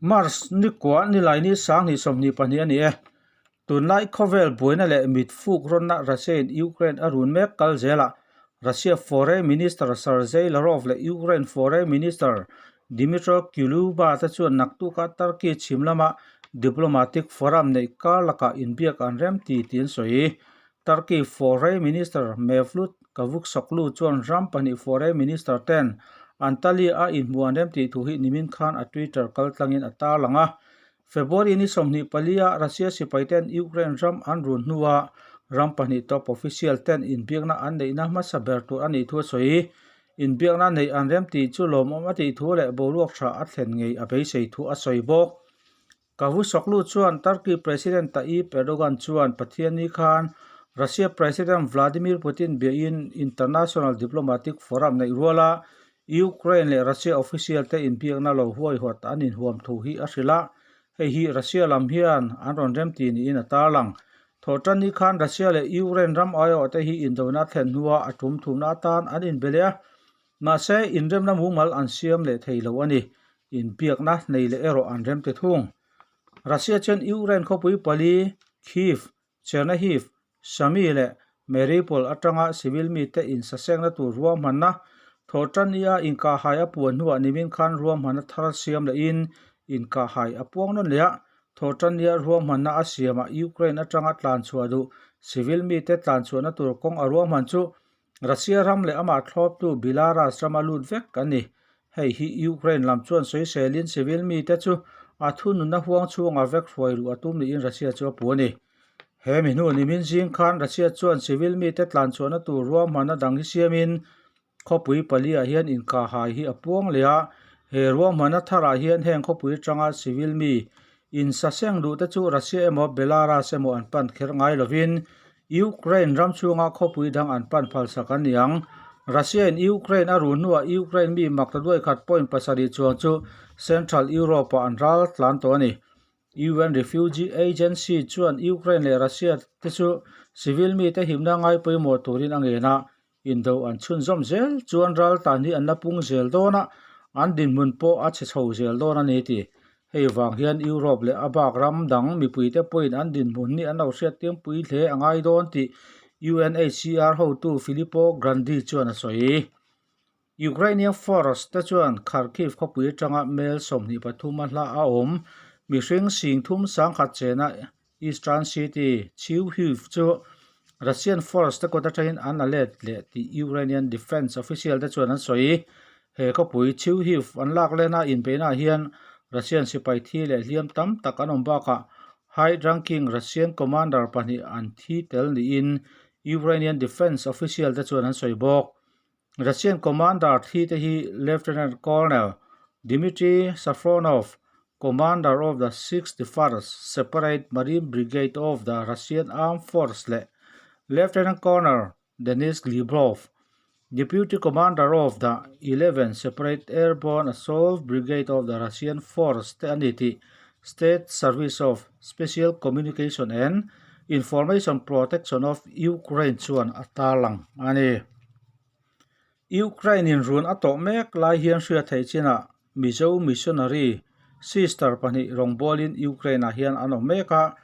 March nikua nilaini 2022 a ni e. Tunlai khawvel buaina leh mit fuk rawnna Russia-in Ukraine a run mek kal zelah Russia Foreign Minister Sergei Lavrov leh Ukraine Foreign Minister Dmytro Kuleba te chuan naktuka Turkey chhim lama diplomatic forum neih kar lakah inbiak an rem ti tih an sawi. Turkey Foreign Minister Mevlut Cavusoglu chuan ram pahnih Foreign Minister ten Antalya a inhmuh an rem tih thu hi nimin khan a Twitter kaltlangin a tarlang a. February ni 24 a Russia sipai ten Ukraine ram an run hnua ram pahnih top official ten inbiakna an neihna hmasa ber tur a nih thu a sawi. Inbiakna neih an rem tih chu lawmawm a tih thu leh boruak tha a thlen ngei a beisei thu a sawi bawk. Cavusoglu chuan Turkey President Tayyip Erdogan chuan Pathianni khan Russia President Vladimir Putin biain International Diplomatic Forum neih ruala Ukraine leh Russia official te inbiakna lo huaihawt an inhuam thu hi a hrilh a, hei hi Russia lam hian an rawn remti niin a tarlang. Thawhtanni khan Russia leh Ukraine ram aiawh te hi indona thlen hnua a tum thumna atan an inbe leh a, mahse inremna mumal an siam leh thei lo a ni. Inbiakna nei leh erawh an remti thung. Russia chuan Ukraine khawpui pali Kyiv, Chernihiv, Sumy leh Mariupol atanga civil mite insasengna tur ruahmanna Thawhtannia inkahhai a puan hnuah nimin khan ruahmanna thar siam lehin inkahhai a puang nawn leh a. Thawhtannia ruahmanna a siamah Ukraine atanga tlanchhuah duh civil mite tlanchhuahna tur kawng a ruahman chu Russia ram leh amah thlawptu Belarus rama lut vek a ni. Hei hi Ukraine lam chuan sawiselin civil mite chu a thununna huang chhungah vek hruai luh a tum niin Russia chu a pu a ni. He mi hnu nimin zing khan Russia chuan civil mite tlanchhuahna tur ruahmanna dang hi siamin khawpui paliah hian inkahhai hi a puang leh a. He ruahmanna tharah hian heng khawpui atanga civil mi insaseng duhte chu Russia emaw Belarus emaw an pan kher ngai lovin Ukraine ram chhunga khawpui dang an pan phalsak an ni ang. Russia-in Ukraine a run hnuah Ukraine mi makta duai khat point pasarih chuang chu Central Europe-ah an ral tlan tawh a ni. UN Refugee Agency chuan Ukraine leh Russia te chu civil mite himna ngai pawimawh turin a ngen a, indo an chhunzawm zel chuan ral tan hi an la pung zel dawn a, an dinhmun pawh a chhe chho zel dawn a ni ti. Hei vang hian Europe leh a bak ram dang mipuite pawhin an dinhmun hi an lo hriattiang pui hle a ngai dawn tih UNHCR hotu Filippo Grandi chuan a sawi. Ukrainian force te chuan Kharkiv khawpui atanga mel 23 a hla a awm mihring singthum sangkhat chena Eastern City Chuhuiv chu Russian force te kut atangin an la let leh tih Ukrainian defence official te chuan an sawi. He khawpui Chuhuiv an lak lena inbeihnaah hian Russian sipai thi leh hliam tam tak an awm bakah high ranking Russian commander pahnih an thi tel niin Ukrainian defence official te chuan an sawi bawk. Russian commander thi te hi Lieutenant Colonel Dmitry Safronov, commander of the 61st Separate Marine Brigade of the Russian Armed Force leh Lieutenant Colonel Denis Glebov, deputy commander of the 11th Separate Airborne Assault Brigade of the Russian Force te a ni tih State Service of Special Communication and Information Protection of Ukraine chuan a tarlang a ni. Ukraine in run a tawh mek lai hian hriat theih chinah Mizo missionary sister pahnih rawngbawlin Ukraine ah hian an awm mek a,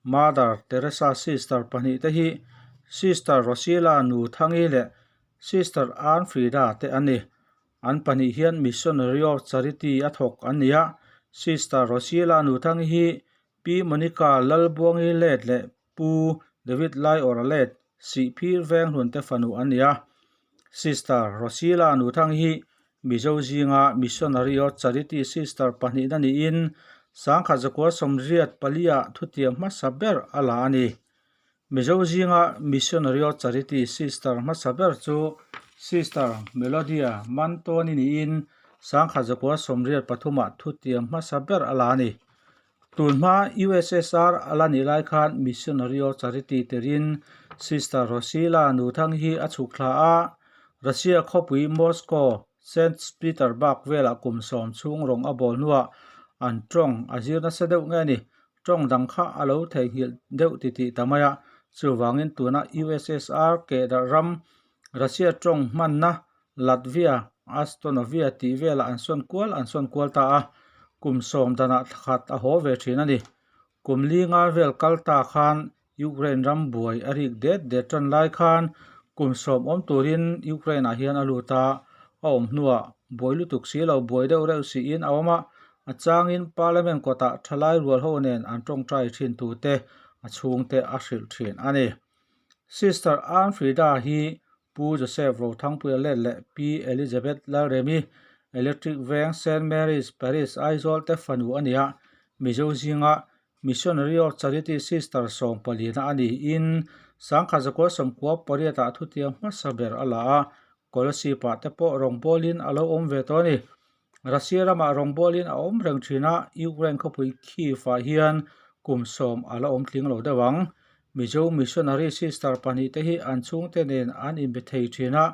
Mother Teresa sister pahnih te hi Sister Rosila Nu Thangi leh Sister Ann Frida te an ni. An pahnih hian Missionary of Charity a thawk an ni a, Sister Rosila Nu Thangi hi Pi Monica Lalbuangi let leh Pu David Laiawra let Sihphir Venghlun te fanu an ni a. Sister Rosila Nuthang hi Mizo zinga Missionary of Charity Sister pahnihna niin sangkhat zakua sawmriat palia thutiam hmasa ber a la a ni. Mizo zinga Missionary of Charity Sister hmasa ber chu Sister Melodia Mantoni niin sangkhat zakua sawmriat pathumah thutiam hmasa ber a la a ni. Tunhma USSR a la nih lai khan Missionary of Charity terin Sister Rosila Nuthang hi a chhuk thla a, Russia khawpui Moscow, Saint Petersburg velah kum sawm chhung rawng a bawl hnuah an tawng a zir nasa deuh nge ni, tawng dang kha a lo theihnghilh deuh titih ta mai a, chuvangin tuna USSR kehdarh ram Russia tawng hmanna Latvia, Astonovia tih velah an sawn kual an sawn kual ta a. Kum sawm danah thla khat a haw ve thin a ni. Kum li nga vel kal ta khan Ukraine ram buai a rik det det tan lai khan kum sawm awm turin Ukraine ah hian a lut a, a awm hnuah buai lutuk si lo buai deuh reuh siin a awm a, a changin Parliament kawtah thalai rual ho nen an tawngtai thin tute a chhungte a hrilh thin a ni. Sister Ann Frida hi Pu Joseph Rothangpuia let leh Pi Elizabeth Lalremi, Electric Veng Saint Mary's Parish Aizawl te fanu a ni a, Mizo zinga Missionary of Charity Sister sawmpalina a niin Sangkhat Zakua sawmkua pariatah thutiang hmasa ber a la a, Kolasib-ah te pawh rawngbawlin a lo awm ve tawh a ni. Russia ramah rawngbawlin a awm reng thin a, Ukraine khawpui Kyiv-ah hian kum sawm a la awm tling lo deuh ang. Mizo Missionary Sister pahnihte hi an chhungte nen an inbe thei thin a,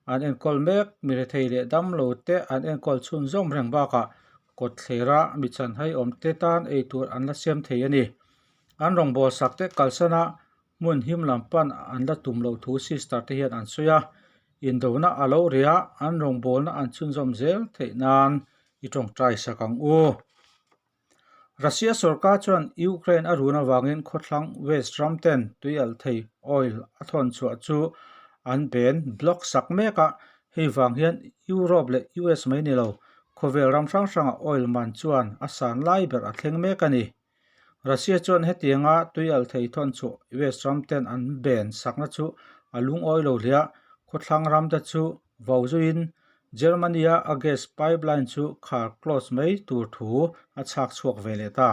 an enkawl mek, mi rethei leh damlo te an enkawl chhunzawm reng bakah kawtthlera mi chanhai awmte tan eitur an la siam thei a ni. An rawngbâwl sak te kalsana hmun him lam pan an la tum loh thu Sister te hian an sawi a, indona a lo reh a, an rawngbâwlna an chhunzawm zel theih nan i tawngtai sak ang u. Russia sorkar chuan Ukraine a run avangin khawthlang West ram ten tuialh thei oil a thawn chhuah chu an ben block sak mek a, hei vang hian Europe leh US mai ni lo khawvel ram hrang hrangah oil man chuan a san lai ber a thleng mek a ni. Russia chuan hetianga tuialh thei thawn chhuah West ram ten an ben sakna chu a lungawi lo hle a, khawthlang ram te chu Vau zuiin Germany-a a gas pipeline chu khar close mai tur thu a chhak chhuak ve leh ta.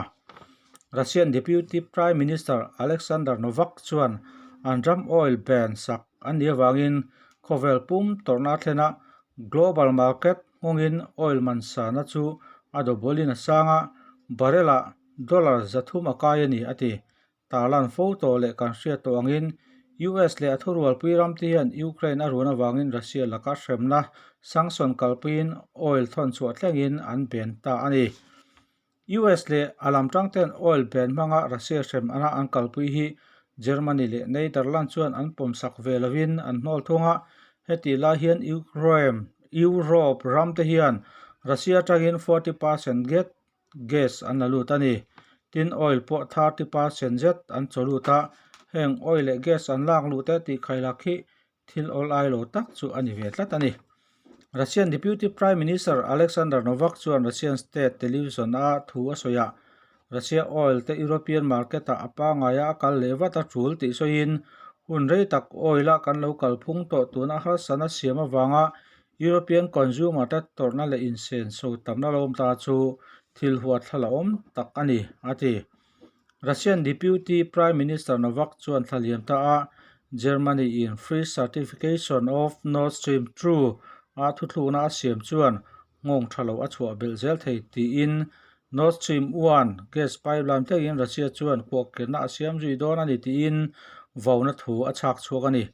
Russian Deputy Prime Minister Alexander Novak chuan an ram oil ban sak an nih avangin khawvel pum tawrhna a thlen a, global market nghawngin oil man sana chu a double-in a sang a, barrel-ah dollar 300 a kai a ni, a ti. Tarlan fo tawh leh kan hriat tawh angin US leh a thurualpui ramte hian Ukraine a run avangin Russia laka hremna sanction kalpuiin oil thawn chhuah thlengin an ben ta a ni. US leh a lam tangten oil ben hmanga Russia hrem ana an kalpui hi Germany leh Netherlands chuan an pawmsak ve lovin an hnawl thung a, hetih lai hian Ukraine Europe ramte hian Russia atangin 40 percent get gas an la lut a ni. Tin, oil pawh 30 percent zet an chaw lut a, heng oil leh gas an lak luh te tih khailak hi thil awl ai lo tak chu a ni ve tlat a ni. Russian Deputy Prime Minister Alexander Novak chuan Russian state television a thu a sawi a, Russia oil te European market ah a pangaia a kal leh vat a tul tih sawiin, hun rei tak oil a kan lo kalphung tawh tuna harsatna siam avanga European consumer te tawrhna leh insenso tamna lo awm ta chu thil huatthlala awm tak a ni, a ti. Russian Deputy Prime Minister Novak chuan thla liam ta a, Germany in free certification of Nord Stream 2 a thuthlukna a siam chuan nghawng tha lo a chhuah belh zel thei tiin Nord Stream 1 gas pipeline thlengin Russia chuan kuahkirna a siam zui dawn a ni tiin vauna thu a chhak chhuak a ni.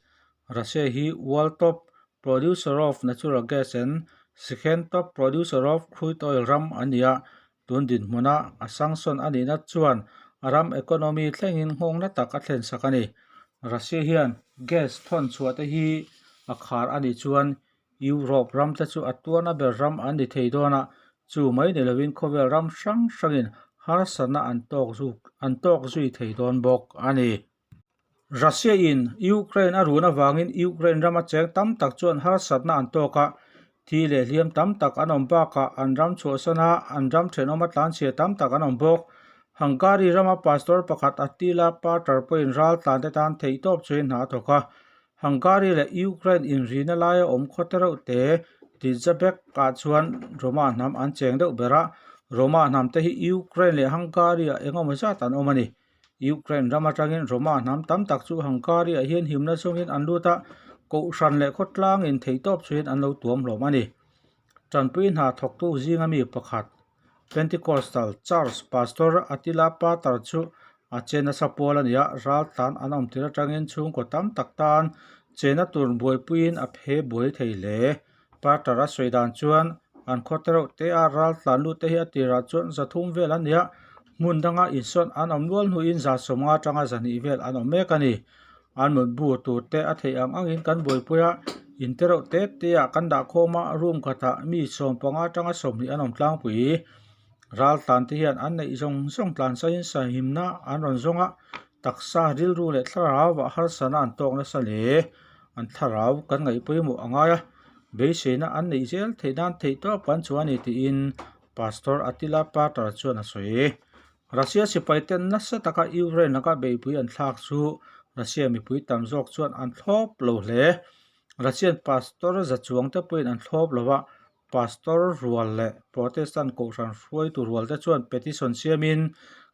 Russia hi world top producer of natural gas and second top producer of crude oil ram a ni a, tun dinhmuna a sanction a nihna chuan a ram economy thlengin nghawng na tak a thlen sak a ni. Russia hian gas thawn chhuah te hi a khar a nih chuan Europe ram te chu a tuarna ber ram an ni thei dawn a, chu mai ni lovin khawvel ram hrang hrangin harsatna an tawk zuk an tawk zui thei dawn bawk a ni. Russia in Ukraine a run avangin Ukraine rama cheng tam tak chuan harsatna an tawk a, thi leh hliam tam tak an awm bakah an ram chhuahsan a, an ram thenawma tlanchhia tam tak an awm bawk. Hungary rama pastor pakhat Attila Pater pawhin raltlan te tan theihtawp chuin hna a thawk a. Hungary leh Ukraine inrina laia awm khaw te reuh te Tizabek ah chuan Roma hnam an cheng deuh ber a, Roma hnam te hi Ukraine leh Hungary ah engemaw zat an awm a ni. Ukraine ram atangin Roma hnam tam tak chu Hungary ah hian himna chungin an lut a, Kohhran leh khawtlangin theihtawp chuhin an lo tuam hlawm a ni. Tanpui hna thawktu zinga mi pakhat, Pentecostal Church Pastor Attila Pater chu a che nasa pawl a ni a, raltlan an awm tir atangin chhungkaw tam tak tan chena tur buaipuiin a phe buai thei hle. Pater a sawi dan chuan an khaw te reuh te a raltlan lut te hi a tirah chuan zathum vel an ni a, hmun danga insawn an awm nual hnuin za sawmnga atanga zahnih vel an awm mek a ni. An mutbu tur te a theih ang angin kan buaipui a, in te reuh te te ah kan dah khawm a, room khatah mi sawmpanga atanga 20 an awm tlangpui. Raltlan te hian an neih zawng zawng tlansain sahimna an rawn zawng a, taksa rilru leh thlarau ah harsana an tawk nasa hle. An thlarau kan ngaih pawimawh a ngai a, beiseina an neih zel theih nan theih tawp kan chu a ni tiin Pastor Attila Pater chuan a sawi. Russia sipai ten nasa taka Ukraine laka beihpui an thlak chu Russia mipui tam zawk chuan an thlawp lo hle. Russian Pastor za chuang te pawhin an thlawp lo a, Pastor rual leh Protestant kohhran hruaitu rual te chuan petition siamin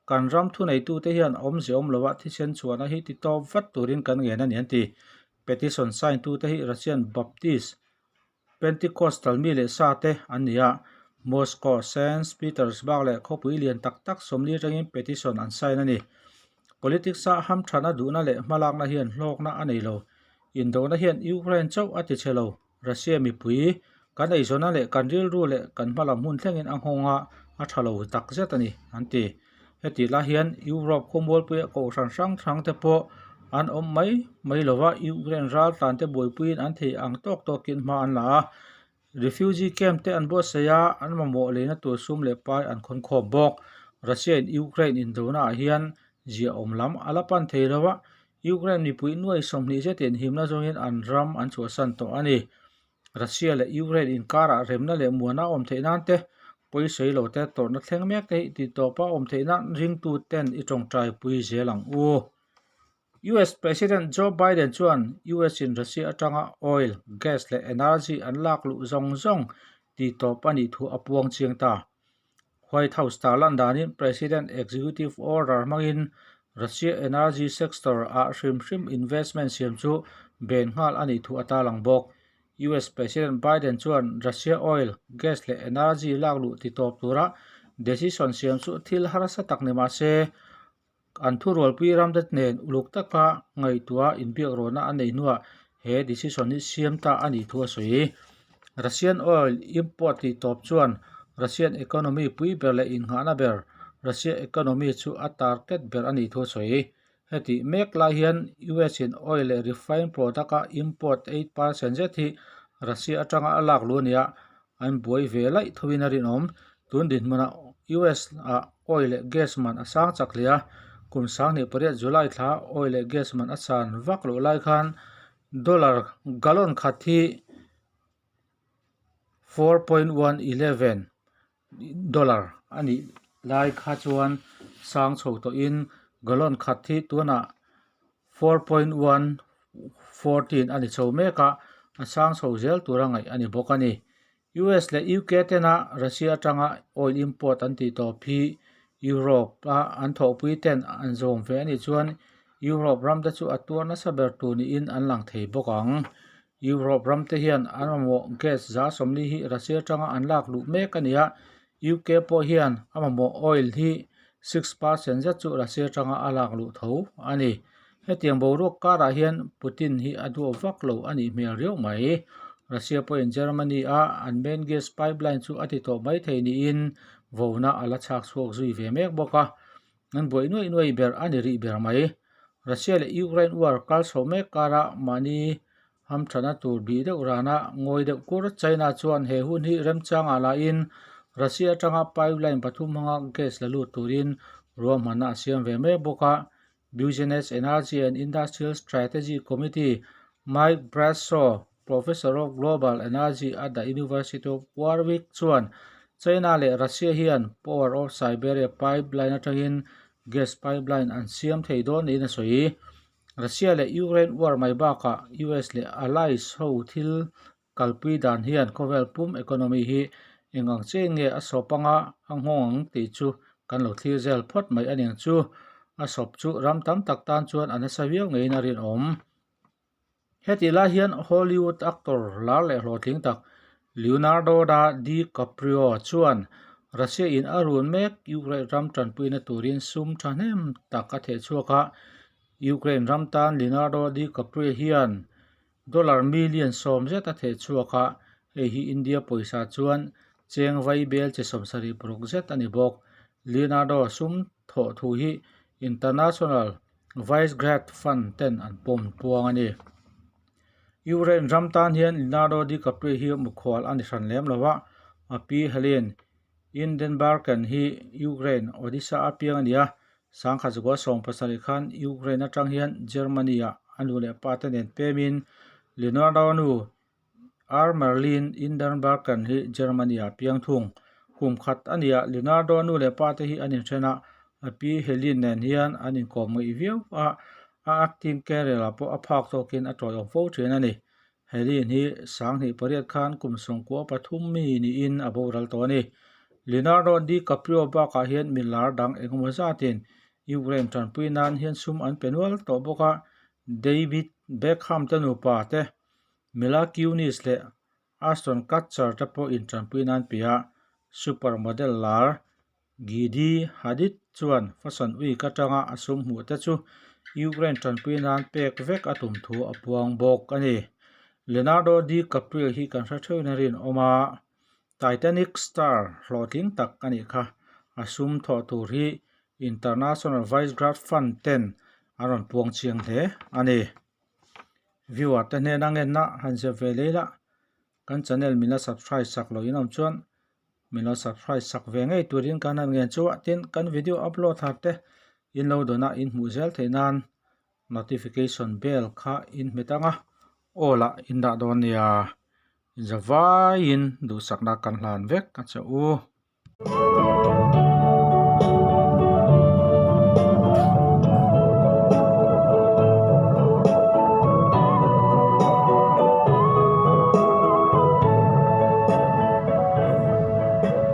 kan ram thuneitute hian awmze awm lova thisen chhuahna hi ti tawp vat turin kan ngen a ni an ti. Petition sign tute hi Russian Baptist Pentecostal mi leh sa te an ni a, Moscow, Saint Petersburg leh khawpui lian tak tak sawmli atangin petition an sign a ni. Politics-a hamthatna duhna leh hmalakna hian hlawkna a nei lo. Indona hian Ukraine chauh a ti chhe lo. Russia mipui kan eizawna leh kan rilru leh kan hmalam hun thlengin a nghawng a, a tha lo tak zet a ni, an ti. Hetih lai hian Europe khawmualpuia kohhran hrang hrang te pawh an awm mai mai lo va, Ukraine raltlan te buaipuiin an thei ang tawk tawkin hma an la a, refugee camp te an buatsaih a, an mamawh leina tur sum leh pai an khawn khawm bawk. Russia in Ukraine indona ah hian ziahawm lam a la pan thei lo va, Ukraine mipui nuai 20 zetin himna zawngin an ram an chhuahsan tawh a ni. Russia leh Ukraine inkarah remna leh muana awm theih nan te, pawisawi lo te, tawrhna thleng mek te hi tihtawpa awm theih nan ringtu ten i tawngtai pui zel ang u. US President Joe Biden chuan US in Russia atanga oil, gas leh energy an lak luh zawng zawng tihtawp a nih thu a puang chiang ta. White House tarlan danin President Executive Order hmangin Russia energy sector ah hrim hrim investment siam chu ben nghal a nih thu a tarlang bawk. US President Biden chuan Russia oil, gas leh energy lak luh titawp tura decision siam chu thil harsa tak ni mah se, An thurualpui ramte nen uluk taka ngaihtuah inbiakrawhna a neih hnuah he decision hi siam ta a nih thu a sawi. Russian oil import tih tawp chuan Russian economy pui ber leh innghahna ber Russia economy chu a target ber a nih thu a sawi. Hetih mek lai hian US in oil leh refined product a import 8% zet hi Russia atanga a lak luh a ni a, An buai ve laih thoin a rinawm. Tun dinhmunah US ah oil leh gas man a sang chak hle a, kum 2008 July thla oil leh gas man a san vak loh lai khan dollar gallon khat hi 4.111 dollar a nih lai kha chuan sang chho tawhin gallon khat hi tunah 4.114 a ni chho mek a, a sang chho zel tura ngaih a ni bawk a ni. US leh UK tena Russia atanga oil import an tih tawp hi Europe a an thawhpui ten an zawm ve a nih chuan Europe ram te chu a tuar nasa ber tur niin an lang thei bawk ang. Europe ram te hian an mamawh gas 40 hi Russia atanga an lak luh mek a ni a, UK pawh hian a mamawh oil hi 6% zet chu Russia atanga a lak luh tho a ni. Hetiang boruak karah hian Putin hi a duah vak lo a nih hmel riau mai. Russia pawhin Germany a an main gas pipeline chu a ti tawh mai thei niin vona a la chhak chhuak zui ve mek bawk a. An buai nuaih nuaih ber a ni rih ber mai. Russia leh Ukraine war kal chho mek kara mahni hamthana tur bih deuh rana ngawi deuh kur China chuan he hun hi remchangah lahin Russia atanga pipeline pathum hmanga gas la lut turin ruahmanna a siam ve mek bawk a. Business, Energy and Industrial Strategy Committee Mike Bradshaw, Professor of Global Energy at the University of Warwick chuan China leh Russia hian Power of Siberia pipeline atangin gas pipeline an siam thei dawn niin a sawi. Russia leh Ukraine war mai bakah US leh allies ho thil kalpui dan hian khawvel pum economy hi eng ang chiah nge a sawp anga a nghawng ang tih chu kan lo thlir zel phawt mai a niang chu. A sawp chu ram tam tak tan chuan a nasa viau ngeiin a rinawm. Hetih lai hian Hollywood actor lar leh hlawhtling tak Leonardo da DiCaprio chuan Russia in a run mek Ukraine ram tanpuina turin sum thahnem tak a theh chhuak a. Ukraine ram tan Leonardo DiCaprio hian dollar million 10 zet a theh chhuak a, hei hi India pawisa chuan cheng vai bel chi 76 zet a ni bawk. Leonardo sum thawh thu hi International Visegrad Fund ten an pawm puang a ni. Ukraine ram tan hian Leonardo DiCaprio hi mukhual a ni hran lem lo a, a pi Helene. Indenbarken hi Ukraine, Odisha a piang a ni a, sangkhat zakua 70 khan Ukraine atang hian Germany-ah a nu leh pa te nen pemin Leonardo nu Armerlin Indenbarken hi Germany-ah a piang thung. Kum khat a ni a, Leonardo nu leh pa te hi an inthen a, a pi Helene nen hian an inkawm ngaih viau a, a acting career ah pawh a phak tawkin a tawiawm fo thin a ni. Helene hi 2008 khan kum 93 mi niin a boral tawh a ni. Leonardo DiCaprio bakah hian mi lar dang engemaw zatin Ukraine tanpui nan hian sum an pe nual tawh bawk a, David Beckham te nupa te, Mila Kunis leh Ashton Kutcher te pawh intanpui nan piah supermodel lar Gigi Hadid chuan Fashion Week atanga a sum hmuh te chu Ukraine tanpui nan pek vek a tum thu a puang bawk a ni. Leonardo DiCaprio hi kan hre theuhin a rinawm a, Titanic star hlawhtling tak a nih kha. A sum thawh tur hi International Visegrad Fund ten an rawn puang chiang hle a ni. Viewer te hnena ngenna han zep ve leh ila kan channel min la subscribe sak loh in awm chuan min lo subscribe sak ve ngei turin kan han ngen chu a tin kan video upload har te in lo dawn a in hmuh zel theih nan notification bell kha in hmet ang a aw lah in dah dawn nia in zavaiin duhsakna kan hlan vek a che u.